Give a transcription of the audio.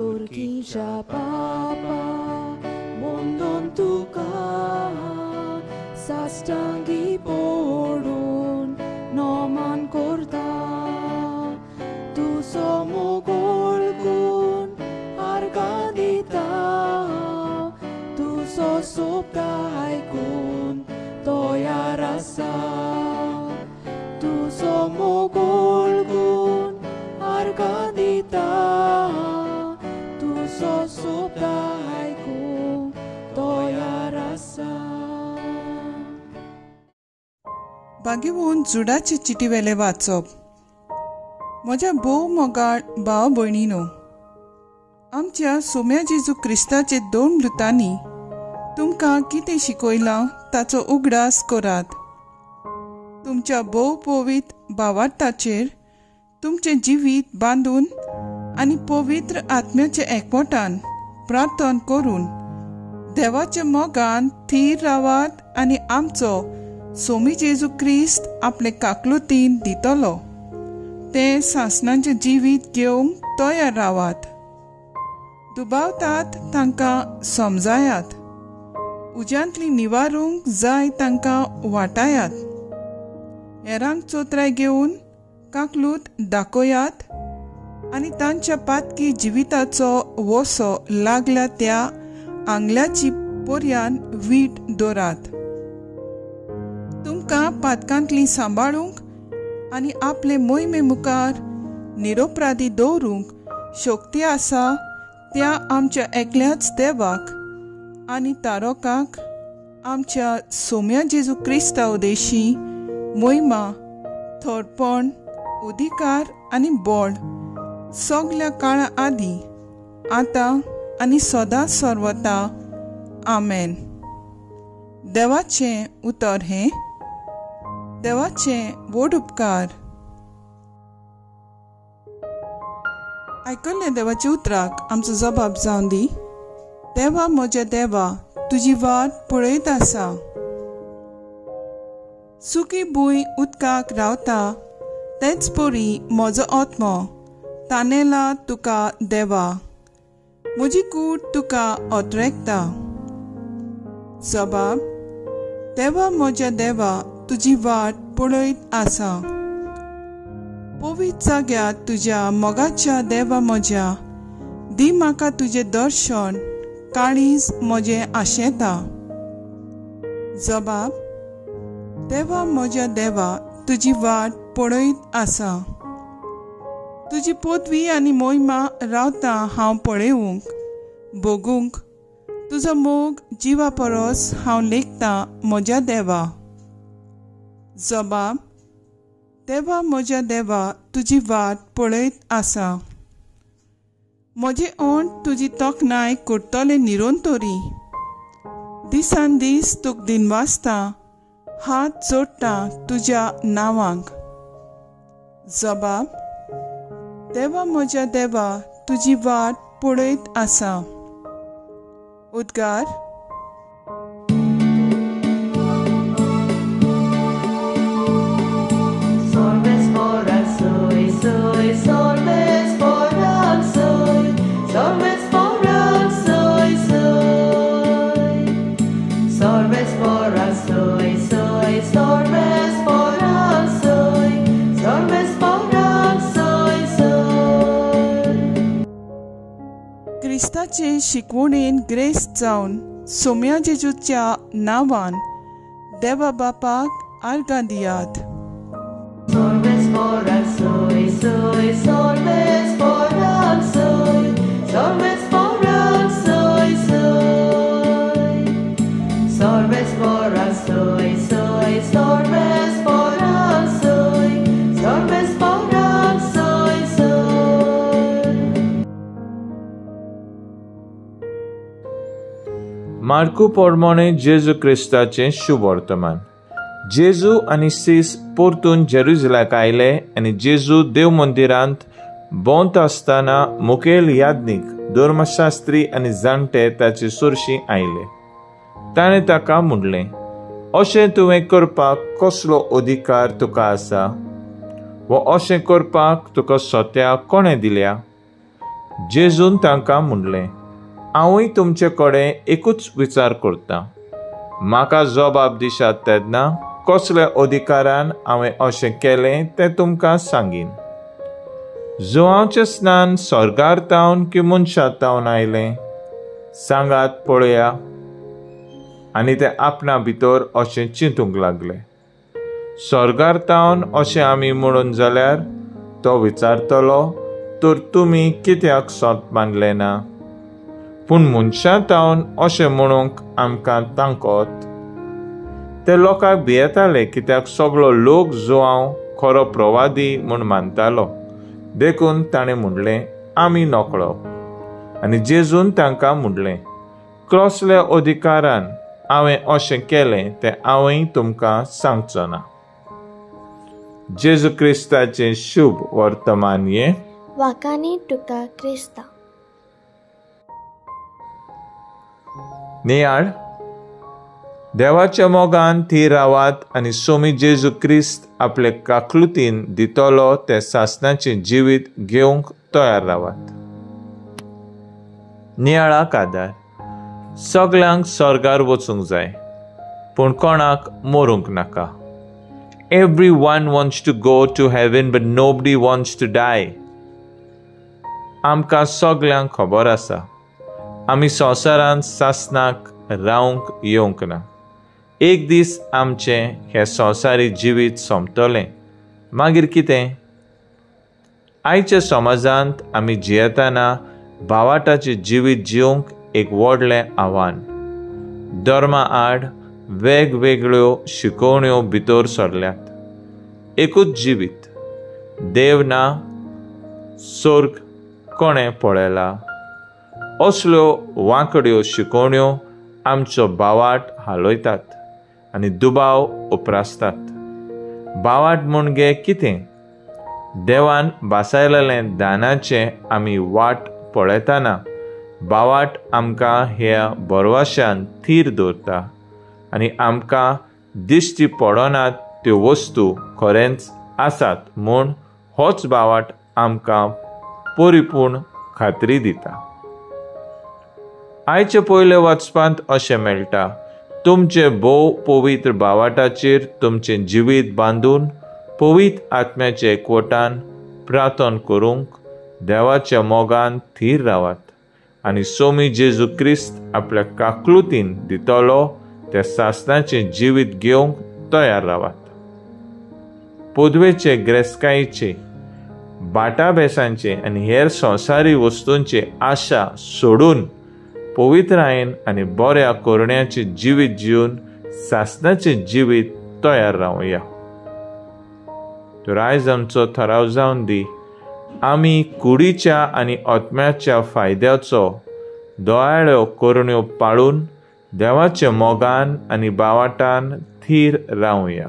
Urquilla papa, mondon tuka, sastangi porun, noman korta, tu somogolkun, argadita, tu sosoptaikun, toyarasa, tu somogolkun, argadita, बागेवन जुडाचे चिटीवेले वाचप. म्हज्या भोव मोगाळ भाव भयणीनो, आमच्या सोम्या जेजू क्रिस्ताचे दोन दुतांनी तुमकां कितें शिकयलां ताचो उगडास करात. तुमच्या भोव पवित्र भावार्थाचेर तुमचें जिवीत बांदून आनी पवित्र आत्म्याच्या एकवटान प्रार्थना करून देवाच्या मोगान थीर रावात आनी आमचो सोमी जेजू क्रिस्त आपले काकलुतीन दितलो तें सासणाचें जिवीत घेवंक तयार रावात. दुबावतात तांकां समजायात, उज्यांतली निवारूंक जाय तांकां वाटायात, हेरांक चोत्राय घेवन काकलूत दाखयात आनी तांच्या पातकी जिविताचो वसो लागल्या त्या आंगल्याची पर्यान वीट दवरात. तुमकां पातकांतली सांबाळूंक आनी आपले मोहिमे मुखार निरोपराधी दवरूंक शक्ती आसा त्या आमच्या एकल्याच देवाक आनी तारोकाक आमच्या सोम्या जेजू क्रिस्ता उदेशी मोहिमा, थोडपण, अधिकार आनी बळ सगल्या काळा आदी, आतां आनी सदां सर्वता. आमेन. देवाचें उतर हें. देवाचें व्हड उपकार. आयकल्ल्या देवाच्या उतराक आमचो जबाब जावन दी. देवा म्हज्या देवा, तुजी वाट पळयत आसा. सुकी भूंय उदकाक रावता तेच परी म्हजो आत्मो तानेला तुका देवा, म्हजी कूड तुका अत्रेकता. जबाब: देवा म्हज्या देवा, तुजी वाट पळयत आसा. पवित्र जाग्यार तुज्या मोगाच्या देवा म्हज्या, दी म्हाका तुजें दर्शन, काळीज म्हजें आशेता. जबाब: देवा म्हज्या देवा, तुजी वाट पळयत आसा. तुजी पदवी आनी मोहिमा रावता हांव पळोवंक भोगूंक, तुजो मोग जिवा परस हांव लेखता म्हज्या देवा. जबाब: देवा म्हज्या देवा, तुजी वाट पळयत आसा. म्हजे ओंठ तुजी तोखणाय करतले निरंतरी, दिसान दीस तुका दिनवासता, हात जोडटा तुज्या नांवांक. जबाब: देवा म्हज्या देवा, तुजी वाट पळयत आसा. उद्गार. क्रिस्ताचे शिकवणेन ग्रेस जावन सोम्या जेजूच्या नांवान देवा बापाक आर्गां दियात. मार्कू प्रमाणे जेजू क्रिस्ताचें शुभवर्तमान. जेजू आनी सीस परतून जेरुजलाक आयले आनी जेजू देव मंदिरांत भोंवत आसतना मुखेल याज्ञीक, धर्मशास्त्री आनी जाणटे ताचे सरशी आयले. ताणें ताका म्हणलें, अशें तुवें करपाक कसलो अधिकार तुका आसा, वो अशें करपाक तुका सोत्या कोणें दिल्या? जेजून तांकां म्हणलें, हांवूय तुमचे कडेन एकूच विचार करतां. म्हाका जबाब दिशात तेन्ना कसल्या अधिकारान हांवें अशें केलें तें तुमकां सांगीन. जुवांवचें स्नान स्वर्गार तावन की मनशां तावन आयलें? सांगात पळया. आनी ते आपणा भितर अशें चिंतूंक लागले, स्वर्गार तावन अशें आमी म्हणून जाल्यार तो विचारतलो, तर तुमी कित्याक सोत मानलें ना? पूण मनशां तावन अशें म्हणूंक आमकां तांकत. ते लोकांक भियेताले, कित्याक सगळो लोक जुवांव खरो प्रवादी म्हूण मानतालो. देखून ताणें म्हणलें, आमी नकळो. आनी जेजून तांकां म्हणलें, कसल्या अधिकारान हांवें अशें केलें तें हांवूय तुमकां सांगचो ना. जेजू क्रिस्ताचें शुभ वर्तमान हें. वाकानी तुका क्रिस्ता. नियाळ. देवाच्या मोगान थीर रावात आनी सोमी जेजू क्रिस्त आपले काकलुतीन दितलो ते सासणाचें जिवीत घेवंक तयार रावात. नियाळाक आदार. सगल्यांक स्वर्गार वचूंक जाय, पूण कोणाक मरूंक नाका. Everyone wants to go to heaven, but nobody wants to die. आमकां सगल्यांक खबर आसा, आमी संवसारांत सासणाक रावंक येवंक ना. एक दीस आमचें हें संवसारी जिवीत सोंपतलें. मागीर कितें? आयच्या समाजांत आमी जियेतना भावाटाचें जिवीत जिवंक एक व्हडलें आव्हान. धर्मा आड वेगवेगळ्यो शिकोवण्यो भितर सरल्यात. एकूच जिवीत, देव ना, स्वर्ग कोणें पळयला, असल्यो वांकड्यो शिकोवण्यो आमचो भावाट हालयतात आनी दुबाव उप्रासतात. भावाट म्हणजे कितें? देवान भासायलेलें दानाचें आमी वाट पळयतना भावाट आमकां ह्या भरवशान थीर दवरता आनी आमकां दिश्टी पडनात त्यो वस्तू खरेंच आसात म्हूण होच भावाट आमकां परिपूर्ण खात्री दिता. आयचे पयले वाचपांत अशें मेळटा, तुमचे भोव पवित्र भावाटाचेर तुमचें जिवीत बांदून पवित्र आत्म्याचे एकवटान प्रार्थना करूंक देवाच्या मोगान थीर रावात आनी सोमी जेजू क्रिस्त आपल्या काकलुतीन दितलो त्या सासणाचें जिवीत घेवंक तयार रावात. पदवेचे, ग्रेस्कायेचे, बाटाबेसांचे आनी हेर संवसारी वस्तूंचे आशा सोडून पवित्रायेन आनी बऱ्या करण्याचें जिवीत जिवन सासणाचें जिवीत तयार रावया. तर आयज आमचो थाराव जावन दी, आमी कुडीच्या आनी आत्म्याच्या फायद्याचो दयाळ्यो करण्यो पाळून देवाच्या मोगान आनी बावाटान थीर रावया.